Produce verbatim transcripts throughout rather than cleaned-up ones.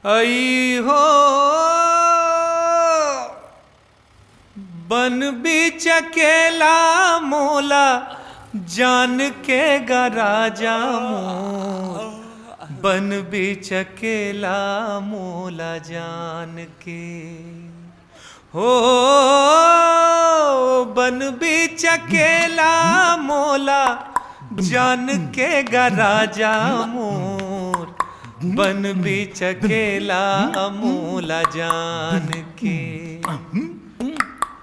अई हो बन बीच अकेला मोला जान के गा राजा मोर, बन बीच अकेला मोला जान के। हो बन बीच अकेला मोला जान के गा राजा मोर, बन बीच अकेला मोला जान के।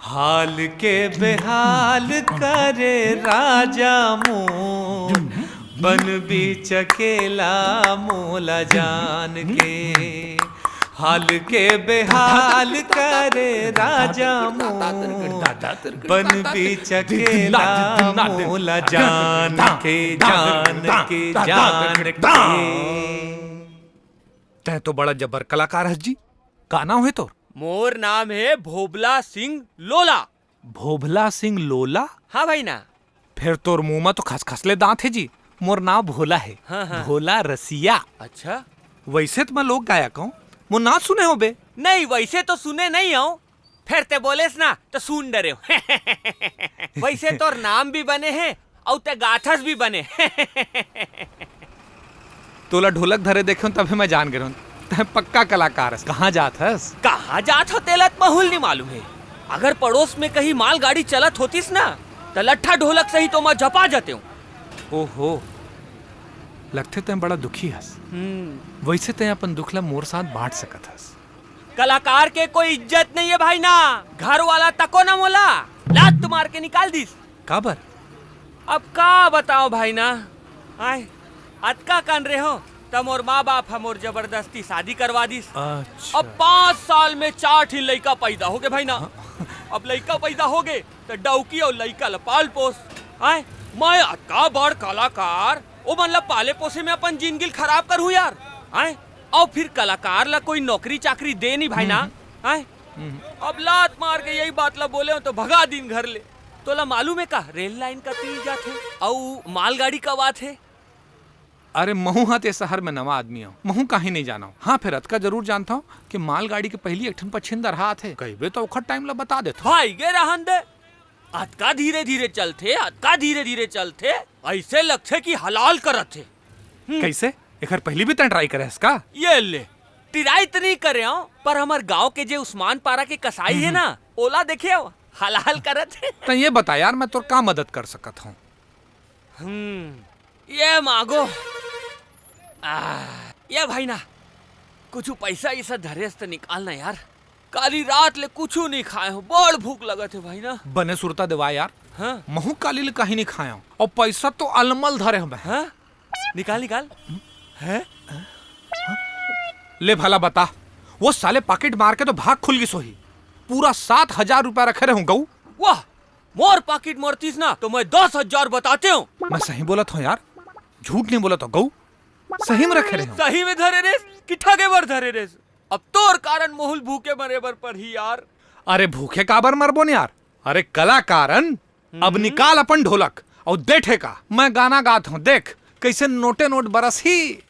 हाल के बेहाल करे राजा मोर, बन बीच अकेला मोला जान के। हाल के बेहाल करे राजा मोर, बन बीच अकेला मोला जान के, जान के, जान के। तैं तो बड़ा जबर कलाकार हस जी। का नाम हे तोर? मोर नाम हे भोभला सिंह लोला। भोभला सिंह लोला? हाँ भाई ना। फेर तोर मुंह म तो खसखसले दांत हे जी। मोर नाम भोला हे। हाँ, हाँ। भोला रसिया। अच्छा। वइसे त मैं लोक गायक हंव, मोर नाम सुने होबे। नहीं, वइसे तो सुने नहीं हंव, फेर तैं बोलेस ना त सुन डरेंव। वइसे तोर नाम भी बने हे अउ तैं गाथस भी बने। तोला ढोलक धरे देखेंव तभे मैं जान गे रहेंव, तैं पक्का कलाकार हस। कहाँ जात हस? कहाँ जात हंव तेला त महूँ ल नइ मालूम हे। अगर पड़ोस में कहीं मालगाड़ी चलत होतिस ना त लट्ठा ढोलक सहित ओमा झपा जातेंव। ओहो, लगथे तैं बड़ा दुखी हस। हम्म। वइसे तैं अपन दुख ला मोर साथ बांट सकत हस। कलाकार के कोई इज्जत नहीं हे भाई ना। घर वाला तको ना मोला लात मार के निकाल दिस। काबर? अब का बतांव भाई ना, आय, अतका कन रेहेंव त मोर माँ बाप ह मोर जबरदस्ती शादी करवा दिस। अच्छा। अब पाँच साल में चार ठी लइका पैदा होगे भाई ना। हाँ। अब लइका पैदा होगे त डौकी अउ लइका ल पाल पोस। आय, मैं अतका बड़ कलाकार, ओमन ल पाले पोसे में अपन जिनगी ल खराब करहूँ यार। आय, अउ फिर कलाकार ल कोई नौकरी चाकरी दे नहीं भाई ना। हम्म। आय, हम्म। अब लात मार के यही बात ल बोलेंव त भगा दिन घर ले। तोला मालूम हे का, रेल लाइन कती जाथे अउ मालगाड़ी कब आथे? अरे, महूँ हा ते शहर में नवा आदमी हंव, महूँ काहीं नइ जानंव। हाँ, फेर अतका जरूर जानथंव कि मालगाड़ी के पहिली एक ठन पछिंदरहा आथे। कहिबे त ओखर टाइम ला बता देथंव। भाई गे रहन दे, अतका धीरे धीरे चलथे, अतका धीरे धीरे चलथे, अइसे लगथे कि हलाल करत हे। हम्म। कइसे? एखर पहिली भी तैं ट्राई करे हस का? ये ले, ट्राई त नइ करे हंव, पर हमर गांव के जे उस्मान पारा के कसाई हे हम्म। ना, ओला देखे हंव, हलाल करत हे। तैं ये बता यार, मैं तोर का मदद कर सकत हंव? हम्म, ये मांगो। आ, ये भाई ना, कुछू पैसा इसा धरे हस त निकाल ना यार। काली रात ले कुछू नइ खाए हंव, बड़ भूख लगत हे भाई ना। बने सुरता देवा यार। हाँ? महूँ काली ले काहीं नइ खाए हंव, अउ पैसा तो अलमल धरे हंव मैं। हाँ? निकाल, निकाल। हैं? ले भला बता, वो साले पाकिट मार के तो भाग खुल गिस होही। पूरा सात हजार रुपया रखे रहेंव गऊ। वाह, मोर पाकिट मरतिस ना, तो मैं दस हजार बतातेंव। मैं सही बोलत हंव यार, झूठ नइ बोलत हंव गऊ, सही में रखे रहेंव। सही में धरे रेहेस कि ठगे बर धरे रेहेस? अब तोर कारन महूँ ल भूखे मरे बर परही यार। अरे भूखे काबर मरबो न यार? अरे कलाकारन, अब हम्म। निकाल अपन ढोलक अउ दे ठेका। मैं गाना गात हंव, देख कइसे नोटे नोट बरसही।